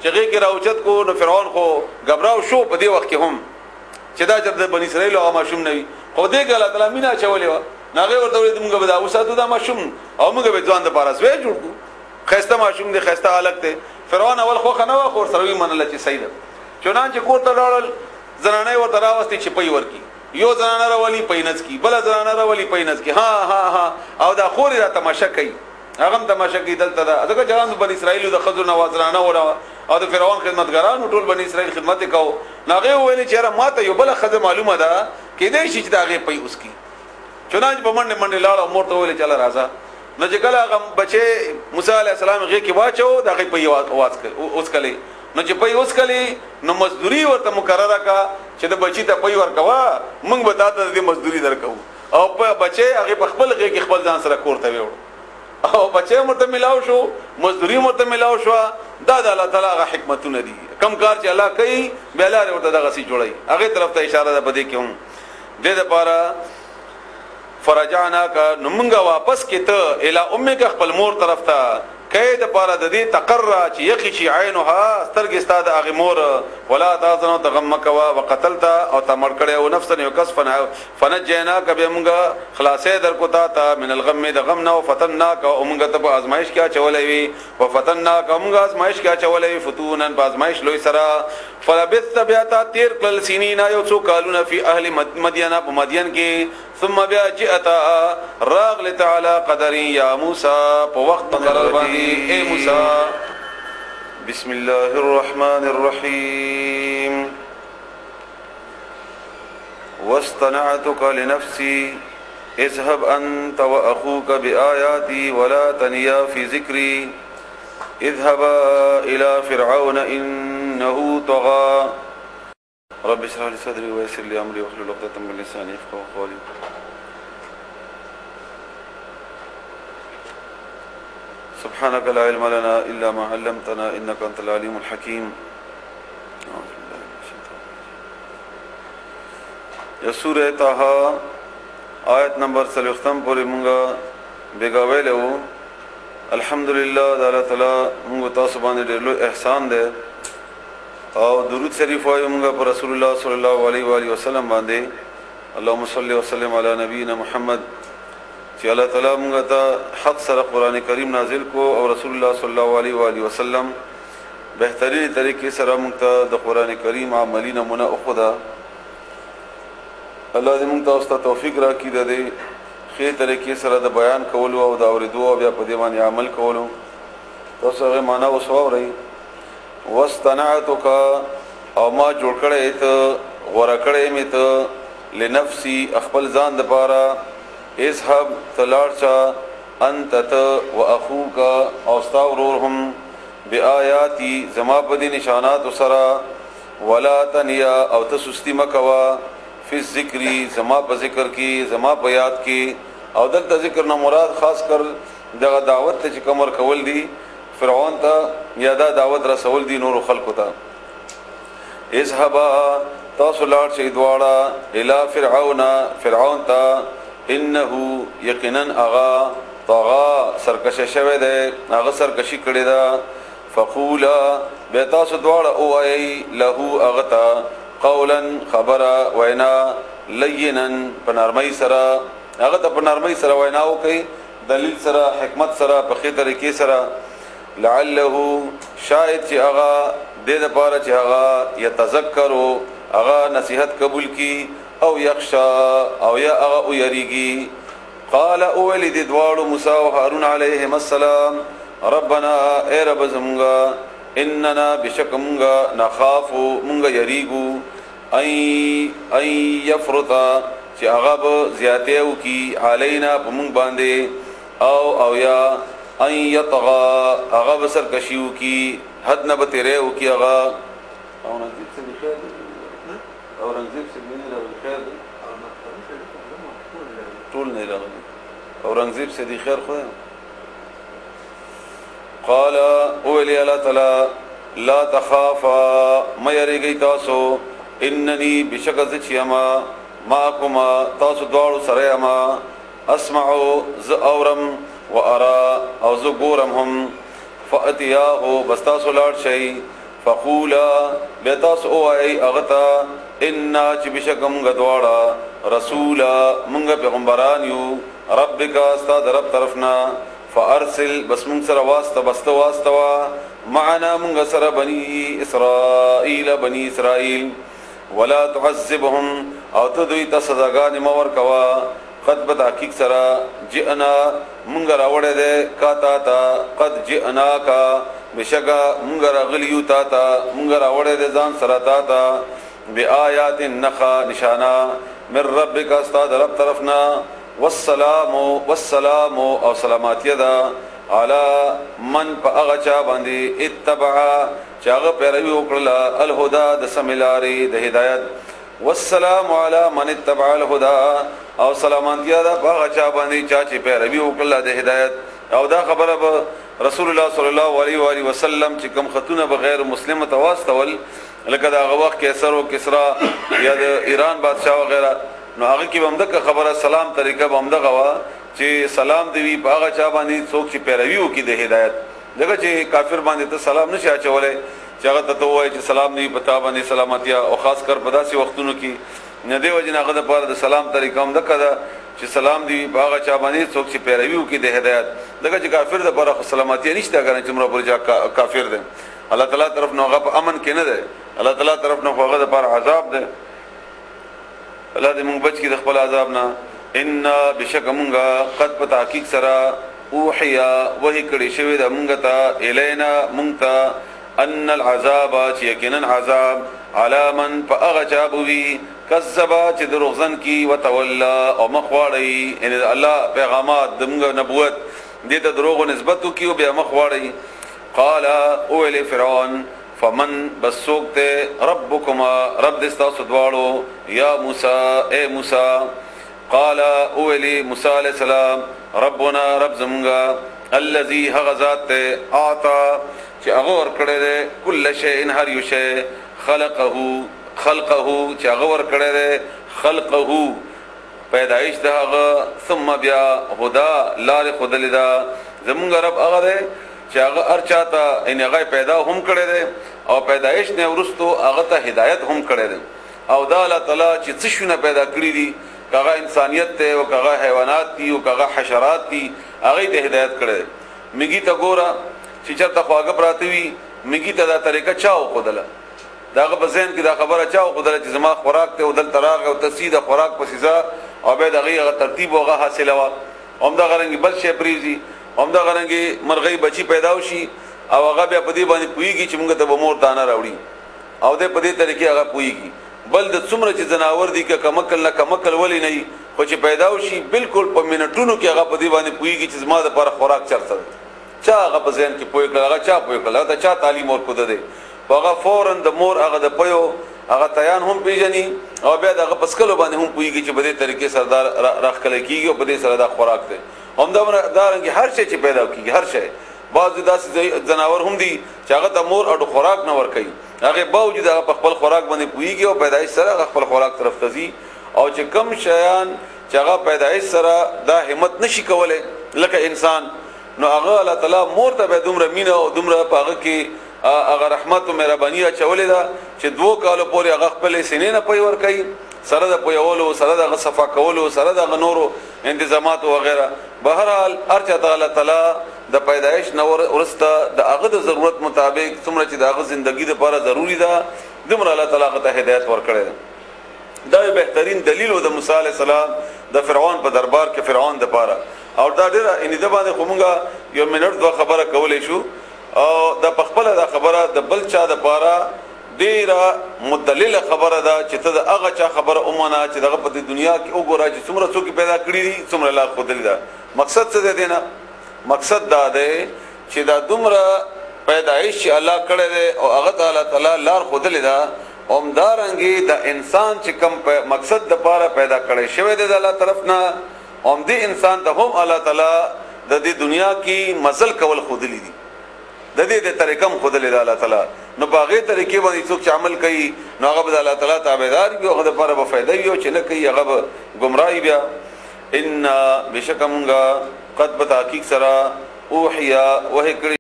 چې غې کې راوچت کو، نو فرعون خو غبراو شو په دې وخت کې هم چې دا چې د بنی اسرائیل هغه ماشوم نه وي، خو دې کې الله تعالی مینا چولې و. ناغه ورته ویل، موږ به دا وساتو دا ماشوم او موږ به ځوان د پاره سوی جوړ کو، خسته ماشوم دی، خسته الک دی. فرعون اول خو خنه وا، خو سره وی منله چې صحیح ده. چنانچه کور ته لاړل، زنانه ورته راوستي چې پي ورکی. یو زنانه راولي پینځ کی، بل زنانه راولي پینځ کی. ها ها ها، او دا خوري را تماشا کوي، هغه هم تماشا کوي دلته. دا ځکه چې بنی اسرائیل د خزو نوازرانه ولا او د فرعون خدمتګارانو ټول بنی اسرائیل خدمت کاو. ناغه ویل چې را ماته یو بل خزه معلومه ده، کې دې شي چې دا غي پي اوس کی. چنانچه په منډه منډه لاړ او مور ته ویل چې راځه. نو چې کله هغه بچي موسی علی السلام غي کې واچو، دا غي په اواز اوس کلی. نو چې پي اوس کلی، نو مزدوري ورته مقرره کا چې د بچی ته پي ورکوا، مونږ به تاسو ته د مزدوري درکو. او په بچي هغه په خپل غي کې خپل ځان سره کور ته ویوړ او بچي مرته ملاو شو، مزدوري مرته ملاو شو. دا د الله تعالی هغه حکمتونه دي، کم کار چې الله کوي بیا لاره ورته دغه سي جوړي. هغه طرف ته اشاره ده پدې کې هم د دې لپاره فرجعنا کا، نمونګه واپس کته الی امک، خپل مور طرف ته، کای د پاره د دې تقرر چې یقی شي عینها، سترګې استاد هغه مور، ولا تاسو ته غم مکوا. وقتلت، او تمر کړه او نفسا یو کس، فنجینا کبه، مونږه خلاصې در کو تا تا من الغم، د غم نو فتننا کا، او مونږه ته په ازمایش کې چولې وی. وفتننا کا، مونږه ازمایش کې چولې وی، فتونن، په ازمایش لوی سره. فلبثت، بیا تا تیر کړل، سینینا، یو څو کالونه، فی اهل مدینه، په مدین کې. ثم بیا جئت، راغل تعالی قدر یا موسی، په وخت مقرر باندې اے موسی. بسم الله الرحمن الرحيم. واصطنعتك لنفسي، اذهب أنت وأخوك بآياتي ولا تنيا في ذكري، اذهبا إلى فرعون إنه طغى. رب اشرح لي صدري ويسر لي أمري واحلل عقدة من لساني يفقهوا قولي. سبحانك لا علم لنا إلا ما علمتنا إنك أنت العليم الحكيم. أعوذ بالله من الشيطان الرجيم. یا سورہ طه آیت نمبر 40 پورې مونږه بیګا ویلو. الحمدلله، د الله تعالی مونږ تاسو باندې ډېر لوی احسان دی، او درود شریف وایو مونږ پر رسول الله صلی الله علیه و آله وسلم باندې. اللهم صل وسلم علی نبینا محمد، چې الله تعالی مونږ ته حق سره قران کریم نازل کو او رسول الله صلی الله علیه و آله وسلم بهترین طریقې سره مونږ ته د قران کریم عملی نمونه وخوده. الله دې مونږ ته توفیق راکړي د دې ښې طریقې سره د بیان کولو او د اورېدو او بیا په دې باندې عمل کولو. تاسو هغه معنا اوس واورئ. واصطنعتک، او ما جوړ کړی ته، غوره کړی مې ته، لنفسي، خپل ځان د پاره. اذهب، تلاړ شه، انت ته، واخوک، او ستا ورور هم، بیااتی، زما په دې نشانات سره، ولا تنیا، او ته سستی مکوا، فی الذکری، زما په ذکر کې، زما په یاد کې. او دلته ذکر نه مراد خاص کر دغه دعوت ته چې کمر کول دي فرعون ته، یا دا دعوت رسول دي نور خلکو ته. اذهبا، تاسو لاړ شئ دواړه، الی فرعون، فرعون ته، انه، یقینا اغا، طغا، سرکش شوه دی، هغه سرکشي کړی ده. فقولا، بیا تاسو دواړه اوایي، له، اغتا، قولا، خبره وینا، لینا، په نرمۍ سره. هغه ته په نرمۍ سره وینا وکړي، دلیل سره، حکمت سره، په ښې طریقې سره. لعله، شاید چې هغه د دې لپاره چې هغه یتذکرو، هغه نصیحت قبول کی، او یخشا، او یا هغه ویریږي. قال، اول دې دواړو موسی او هارون علیهم السلام، ربنا، ای رب زمونږه، اننا، بشک مونږه، نخاف، مونږه یریګو، ای یفرطا، چې هغه به زیاته وکي، علینا، په مونږ باندې، او یا ان یطغى، هغه به سرکشي وکي، حد نه به تیرې وکي هغه. اورنګزیب څه دی؟ خیر دی؟ اورنګزیب څه دی؟ راغلی؟ خیر دی؟ ټول نه راغلی. اورنګزیب څه دی؟ خیر خو. قال، اولی الله تعالی، لا تخافا، ما یریږئ تاسو، انني، بشک زه چې ما، معکما، تاسو دواړو سره یم، اسمع، ز اورم، و ارا، او زه ګورم هم. فاتیاه، بس تاسو لاړ شئ. فقولا، بیا تاسو ووایئ هغه ته، انا، چې بېشکه مونږ دواړه، رسولا، مونږ پیغمبران یو، ربک، ستا د رب طرف نه، فارسل، بس مونږ سره واسطه، بس ته واستوه، معنا، مونږ سره، بني اسرائیل، بني اسرائیل، ولا تعذبهم، او ته دوی ته سزاګانې مه ورکوه، قد، په تحقیق سره، جئنا، مونږ راوړی دی، کا، تا ته، قد جئنا کا، بشکا مونږ راغلی یو تا ته، مونږ راوړی دی ځان سره تا ته، بآیات، نخا، نشانه، من ربک، ستا د رب طرفنا، والسلام، والسلام، او سلامتی ده، علی من، په هغه چا باندې، اتبع، چې هغه پیروي وکړله، الهدى، د سمې لارې، د هدایت، والسلام علی من اتبع الهدى، او سلامتیا ده په هغه چا باندې چا چې پیروي وکړله د هدایت. او دا خبره به رسول الله صلی الله علیه و آله وسلم چې کوم خطونه به غیر مسلم ته واستول، لکه دا هغه وخت قیصر او کسرا یا د ایران بادشاہ وغیرہ، نو هغه کې هم دغه خبره، سلام طریقه به هم دغه وا چې سلام دی وی په هغه چا باندې څوک چې پیروي وکړي د هدایت. دغه چې کافر باندې ته سلام نشي اچولای چې هغه ته وایي چې سلام دی پتا باندې سلامتیا، او خاص کر په داسې وختونو کې نه دی وجه هغه د پاره د سلام طریقه هم دغه ده چې سلام دی په هغه چا باندې څوک چې پیروي وکړي د هدایت. دغه چې کافر د پاره خو سلامتی نشته کنه، چې مر پورې کافر دی، الله تعالی طرف نو هغه په امن کې نه دی، الله تعالی طرف نو هغه د پاره عذاب دی. الله دې مونږ بچ کړي د خپل عذاب نه. ان، بشک مونږه، قد، په تحقیق سره، اوحیا، وحی کړي شوی د مونږ ته، الینا، مونږ ته، ان العذاب، چې یقینا عذاب، علی من، په هغه چا بوي، کذبا، چې دروغزن کی، وتولا، او مخ واړی، ان الله پیغامات د مونږ نبوت دې ته دروغ نسبت کی او بیا مخ واړی. قال، اولی فرعون، فمن، بسوک ته، ربکما، رب دستا سدواړو، یا موسی، اے موسی؟ قال، اولی موسی علیہ السلام، ربنا، رب زمونږه، الذي، هغه ذات ته، اعطا، چې هغه ور کړی دی، کل شیء، هر یو شی، خلقه، خلقه، چې هغه ور کړی دی، خلقه، پیدایش د هغه، ثم، بیا، هدا، لار خودلې ده. زمونږ رب هغه دی چې هغه هر چاته ان هغه پیدا هم کړی دی او پیدایش نه ورستو هغه ته هدایت هم کړی دی. او دا الله تعالی چې څه شونه پیدا کړی دي، کغه انسانیت ته او کغه حیوانات دي او کغه حشرات دي، هغه ته هدایت کړی دی. میږي ته ګوره چې چرته خواږه پراته وي، میږي ته دا طریقه چا وښودله؟ داغه په ذهن کې دا خبره چا وښودله چې زما خوراک ته ودل تراغ او تسید خوراک په سزا او به دغه هغه ترتیب او هغه حاصله وا؟ هم دا غرنګ بل شی پریزي، هم دا غرنګ مرغۍ بچی پیدا وشي او هغه بیا په دې باندې پويږي چې موږ ته به مور دانه راوړي، او د په دې طریقې هغه پويږي. بل د څومره چې ځناور دي، که کمکل نه کمکل ولې نه، خو چې پیدا وشي بالکل په منټونو کې هغه په دې باندې پويږي چې زما د لپاره خوراک چرته دی. چا هغه په ذهن کې پوي کړ؟ هغه چا پوي کړ؟ هغه چا تعلیم ورکو ده؟ هغه فورا د مور هغه د پيو هغه تیان هم پیژني او بیا دغه پسکلو باندې هم پويږي چې په دې طریقې سره دا راخکل کیږي او په دې سره دا خوراک دی. هم دا رنګ هر شی چې پیدا کیږي، هر شی، بعض داسې ځناور هم دي چې هغه ته مور او خوراک نه ور کوي، هغه باوجود هغه په خپل خوراک باندې پويږي او پیدایش سره هغه خپل خوراک طرف ته ځي. او چې کم شیان چې هغه پیدایش سره دا همت نشي کولای لکه انسان، نو هغه الله تعالی مور ته به دومره مینه او دومره پاغه کې هغه رحمت او مهرباني اچولې ده چې 2 کالو پورې هغه خپل سینې نه پي ور کوي، سره د پویولو، سره د صفا کولو، سره د نورو انتظامات وغیرہ. بهرحال ارچا تعالی تعالی د پیدایش نور ورسته د هغه د ضرورت مطابق څومره چې د هغه ژوندۍ لپاره ضروری ده، دومره الله تعالی هغه ته هدایت ورکړی ده. دا بهترین دلیل و د موسی علی السلام د فرعون په دربار کې فرعون د پاره. او دا ډیره ان د باندې خو مونږه یو منټ دوه خبره کولای شو، او د پخپله دا خبره د بل چا د پاره ډیره مدلله خبره ده چې ته د هغه چا خبره ومنه چې دغه په دنیا کې وګوره چې څومره څوک پیدا کړی دي، څومره لار ښودلې ده. مقصد څه دی دینه؟ مقصد دا دی چې دا دومره پیدایش چې الله کړی دی او هغه تعالی تعالی لار ښودلې ده، همدارنګه د انسان چې کوم مقصد د پاره پیدا کړی شوی دی د الله طرف نه، هم دې انسان ته هم الله تعالی د دې دنیا کې مزل کول ښودلې دي، د دې د طریقه هم ښودلې ده الله تعالی. نو په هغه طریقې باندې څوک چې عمل کوي، نو هغه به الله تعالی تابعدار وي او هغه لپاره به فائدہ وي، او چې نه کوي هغه به گمراهي بیا. ان، بشک مونږه، قد، په تحقیق سره، اوحیا، وحی کړی.